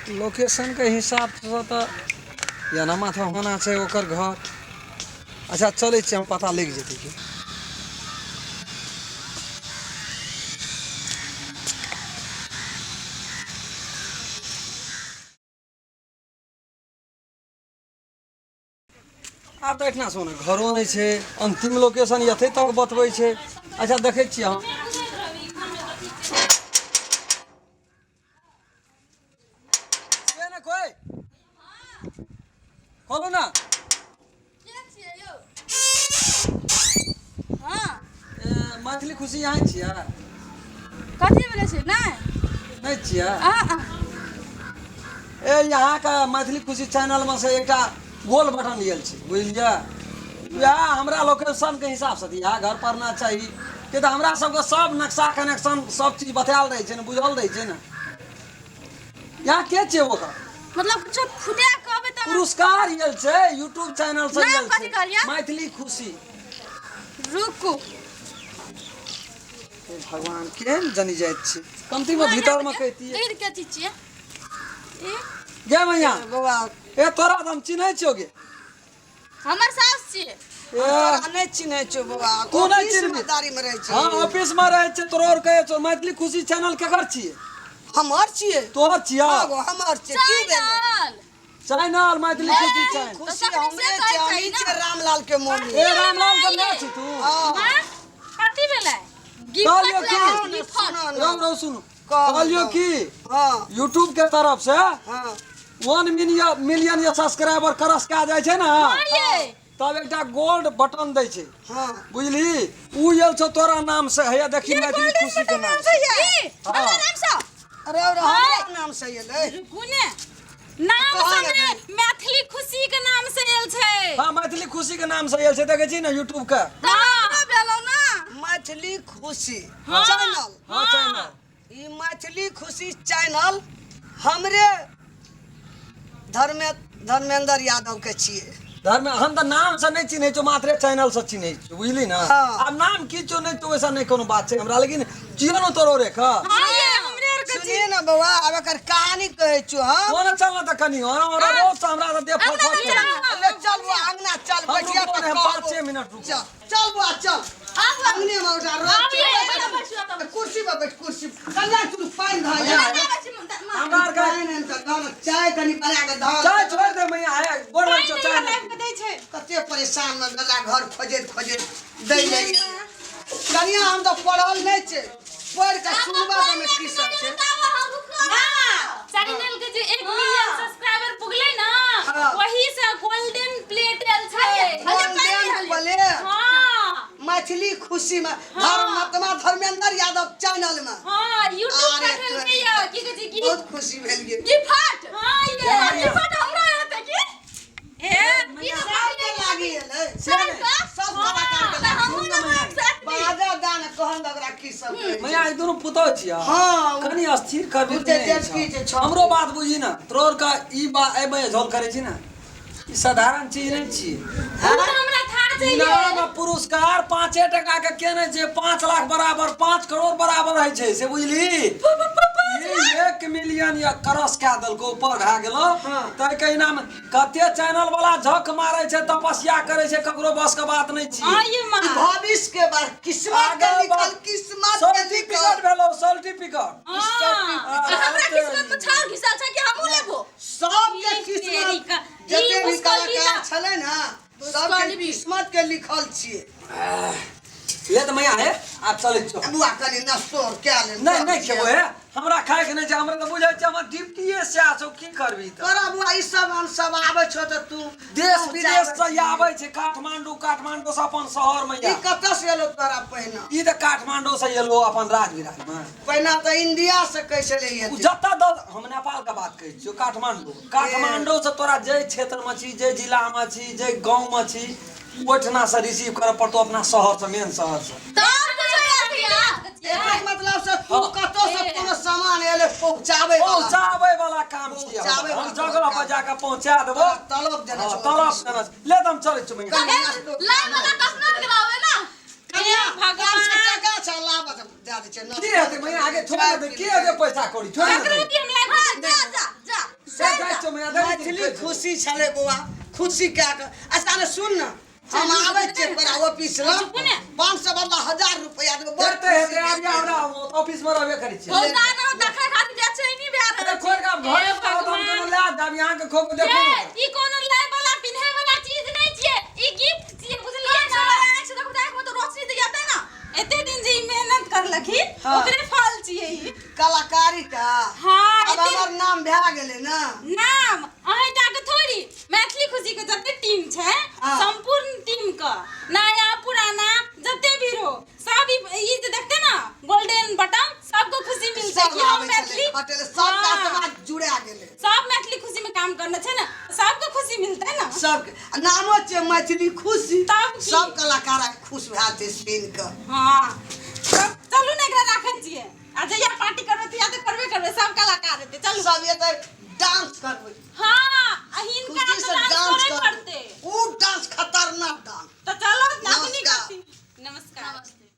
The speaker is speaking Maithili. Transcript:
लोकेशनके हिसाबसँ तऽ एना माथा होना छै ओकर घर। अच्छा चलै छियै, हम पता लागि जेतै की। आब तऽ एहिठिना सोना घरो नहि छै, अन्तिम लोकेशन यथे तक बतबै छै। अच्छा देखै छियै हम। छियै ने कोइ? खोलू ने। हाँ। ए, मैथिली खुशी अहाँ छियै? कथी बोलै छै? नहि। नहि छियै? आ आ। ए, यहाँके मैथिली खुशी चैनलमे से एकटा गोल बटन आयल छै, बुझलियै? वएह हमरा लोकेशनके हिसाबसँ तऽ इएह घर पड़ना चाही, किया तऽ हमरा सबके सब नक्शा कनेक्शन सब चीज बतायल रहै छै ने, बुझल रहै छै ने। यहाँ के छियै ओकर? मतलब कुछो फुटा कहबै तऽ पुरस्कार आयल छै यूट्यूब चैनल से नाम आयल कथी छै। कहलियै? मैथिली खुशी। रुकू। हे भगवान, केहन जनी जाइत छै, कमती मे भीतर मे कहितियै। दूध के चीज छियै ई? गे मैया। बौआ। ए, तोरा तऽ हम चिन्है छियौ गे। हमर सास छियै। ए, तोरा नहि चिन्है छियौ बौआ। तू नहि ऑफिसमे चिन्हबी। दारीमे रहै छी। हाँ, ऑफिस में रहै छै। तोरो और कहै छौ, मैथिली खुशी चैनल केकर छियै? हमर छियै। तोहर छियै? हाँ गो, हमर छियै। की भेलै? चैनल। चैनल मैथिली खुशी चैनल। खुशी तऽ हमरे तखने से छियै, कहै हमही छै छियै रामलाल के मम्मी। ए, रामलाल के माय छी तू? हाँ। माँ, कथी भेलै? कहलियौ गिफ्ट की? लागल, गिफ्ट। सुनो ने। रौ रौ, सुनू। कहू, कहलियौ कहू। की, हाँ। यूट्यूब के तरफ से हाँ 1 मिलियन मिलियन या सब्सक्राइबर क्रॉस कए जाइ छै ने, हाँ ये। तब एकटा गोल्ड बटन दै छै। हाँ। बुझली? उ आयल छौ तोरा नाम से। हैया देखी, मैथिली खुशी के नाम से। ई, हाँ। हमरा नाम से। अरे अरे, हमरा नाम से एलै? रुकू ने, नाम कहाँ से लगै? ने, मैथिली खुशी के नाम से आयल छै। हाँ, मैथिली खुशी के नाम से आयल छै, देखै छी ने यूट्यूब के। तऽ भेलौ ना। मैथिली खुशी हाँ। चैनल। हाँ, चैनल। ई मैथिली खुशी चैनल हमरे धर्मे धर्मेंद्र यादव के छियै। धर्म हम तऽ नाम से नहि चिन्है छियौ, मात्रे चैनल से चिन्है छियौ, बुझली ने? हाँ। आब नाम की छौ नहि छौ, वैसा नहि कोनो बात छै हमरा, लेकिन चिन्ह ने तोरो रे का। हाँ ये, हमरे आर के। सुनिए ने बौआ, आब एकर कहानी कहै छियौ हम। कोना चल ने तऽ कनि हमरा हमरा रोज से हमरा तऽ देह फट फट करै। ले चल बौआ, अंगना चल। हम बैठिया। रुकबो तऽ नहि, हम कहबो। 5-6 मिनट रुकबो। चल चल बौआ, चल। आब अंगने में उठा आब रह। ये, बैठ। कुर्सी पर बैठ, कुर्सी। कन्या, तू पानि धऽ जा। हमरा आर के पानि आनि कऽ दऽ ने, चाय कनि बना कऽ धऽ। चाय छोड़ि दे मैया, हे गोड़ लगै छौ, चाय नहि। दै छै। कते परेशान में गेला, घर खोजैत खोजैत दै ले। कनिया, हम तऽ पढ़ल नहि छै, पढ़ि कऽ सुनबा तऽ की सब छै। चैनल के जे 1 मिलियन सब्सक्राइबर पुगलै ना, हाँ। वही से गोल्डन प्लेट आयल छै। Golden plate? हाँ। मैथिली खुशी में, धर्मात्मा धर्मेंद्र यादव चैनल में। हाँ, यूट्यूब अरे पर तोरी। ठेलकै या की कहै छै की? बहुत खुशी भेल गेल। गिफ्ट। हाँ ये गिफ्ट हमरा हेतै की? ए, ई तऽ सबके लागी गेलै। से नहि। सब कलाकार के लागी। हमहूँ लेबै एक साथ। बाजा दान कहन ओकरा की सब कहै छै। मैया, ई दुनू पुतहु छियै? हाँ। कनि अस्थिर करबी। ओ तऽ जेठकी छै, छोटकी। हमरो बात बुझी ने, तोर का ई बात एहिमे झोल करै छी ने, ई साधारण चीज नहि छियै। उ तऽ हमरा था छै ये। इनाम आ पुरस्कार 5 टका के केने छै, 5 लाख बराबर, 5 करोड़ बराबर होइ छै, से बुझली? ई 1 मिलियन या क्रॉस कए देलको, ऊपर भए गेलो। हाँ। ताहिके इनाम कते चैनल वाला झक मारै छै, तपस्या करै छै, ककरो बस के बात नहि छियै। हाँ ये माँ। ई भविष्य के बात, किस्मत के आगे लिखल। बढ़। किस्मत के सर्टिफिकेट लिखल। भेलो, सर्टिफिकेट। हाँ। हमरा किस्मत में छाउर घिसल छै कि हमहूँ लेबो? सबके ई तेरी किस्मत ई जते भी मुस्कल भी कलाकार ना। छलै ने, सबके किस्मत के लिखल छियै। ले तऽ मैया, हे आब चलै छौ। बुआ, कनि नाश्तो आर कए ले। नहि, नहि खेबो। हे, हमरा खायके नहि छै, हमरा तऽ बुझै छै हमर ड्यूटीए सएह छौ, की करबी तऽ? तोरा बुआ ई सब हम सब आबै छौ तऽ तू देश विदेश से आबै छै, काठमांडू, काठमांडू से अपन शहर में। ई या कतऽ से एलो तोरा पहिना? ई तऽ काठमांडू से एलो अपन राजविराज में। पहिना तऽ इंडिया से कहै छलै उ एतै। जतऽ दल, हम नेपाल के बात कहै छियौ, काठमांडू, काठमांडू से तोरा जाहि क्षेत्र में छी, जाहि जिला में छी, जाहि गाँव में छी, ओहिठिना से रिसीव करऽ पड़तौ, अपना शहर से, मेन शहर से। तब कुछो याद एकर मतलब से तू हाँ। कतऽ से कोनो सामान एले पहुँचाबै वाला। पहुँचाबै वाला काम छियै हमर। पहुँचाबै हम वाला जगह पर काम। जाके पहुँचा देबो। तोरा तलब देने हाँ, छौ। तलब देने छौ। ले तऽ हम चलै छियौ मैया। कनि नाश्तो। लाइ वाला कखनो गिरावे ना। कनिया, भगवान। कम से टका छ, लाबत दए दै छै। की हेतै मैया? आगे छोड़ दे, की हेतै पैसा कौड़ी? छोड़ ककरो दे। भी हम लाइ। हाँ, जा जा जा। महीना देखै छी, मैथिली खुशी छलै बौआ खुशी कए कऽ। अच्छा ने सुन ने, हम आबै छियै तोरा ऑफिस लग, चुपू ने। 500 बदला 1000 रुपया देबै, बड़ हेतै हेतै खुशी आब हमरा ऑफिस में रहबे करै छियै। पौधा न देखै खातिर बेचैनी भए रहल अरे खोल के आब घरे पर आओ तऽ हम कोनो लए जायब यहाँ के खो के देखू ये ने। ई कोनो लै वाला पिन्है वाला चीज नहि छियै, ई गिफ्ट छियै, बुझलियै ने? आँखि से देखू तऽ आँखिमे तऽ रोशनी तऽ एतै ने। एते दिन जे ई मेहनत करलखिन ओकरे फल छियै ई। कलाकारी का हाँ, आब हमर नाम भए गेलै ने। नाम अहीं टा के थोड़ी, मैथिली खुशी के जते टीम छै संपूर्ण टीम के, नया पुराना जते भी रहो सब ई जे देखते ना गोल्डन बटन, सबको खुशी मिलते सब कि हम आबै छलै मैथिली खटै लए, सबके आत्मा जुड़ा गेलै। सब मैथिली खुशी में काम करना छै ना, सबको खुशी मिलते ना। सबके आ नामो छै मैथिली खुशी। तब की? सब कलाकार आइ खुश भए जेतै सुनि कऽ। हाँ, तब चलू ने एकरा राखै छियै, आ जहिया पार्टी करबै तहिया तऽ करबे करबै, सब कलाकार हेतै। चलू सब एतै डांस करबै। हाँ, आ हिनका खुशी से तऽ डांस डांस।